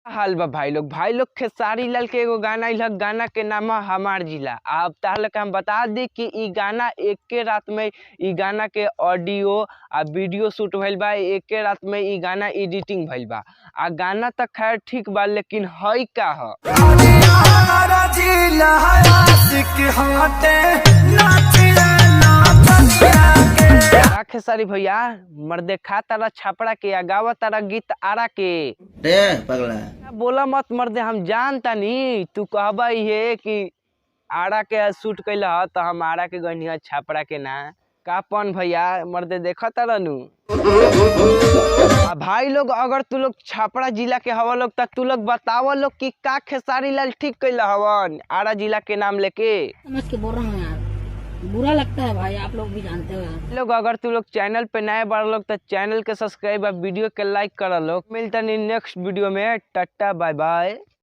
हाल बा भाई लोग। भाई लोग, खेसारी लाल के एगो गाना आइल ह, गाना के नाम है हमार जिला। अब ताहले के हम बता दी कि इ गाना एके रात में इ गाना के ऑडियो आ वीडियो शूट भइल बा। एके रात में इ गाना एडिटिंग भइल बा। आ गाना त खैर ठीक बा, लेकिन हई का ह? का खेसारी भैया, मर्दे खा तारा छापड़ा के आ गावा तारा गीत आरा के? रे पगला। बोला मत मर्दे, हम जानतानी तू कहबा इहे कि आरा के शूट कैला ह त हम आरा के गइनी ह, छापड़ा के ना। का पन भैया, मर्दे देखा तारा। आ भाई लोग, अगर तू लोग छापड़ा जिला के हवा लोग त तू लोग बतावा लोग कि का खेसारी लाल ठीक कैला हवन आरा जिला के नाम लेके? समझ के बोल रहा हूँ यार, बुरा लगता है भाई, आप लोग भी जानते हो यार। लोग, अगर तू लोग चैनल पे नए बार लोग तो चैनल के सब्सक्राइब और वीडियो के लाइक कर लोग। मिलता नहीं नेक्स्ट वीडियो में, टाटा बाय बाय।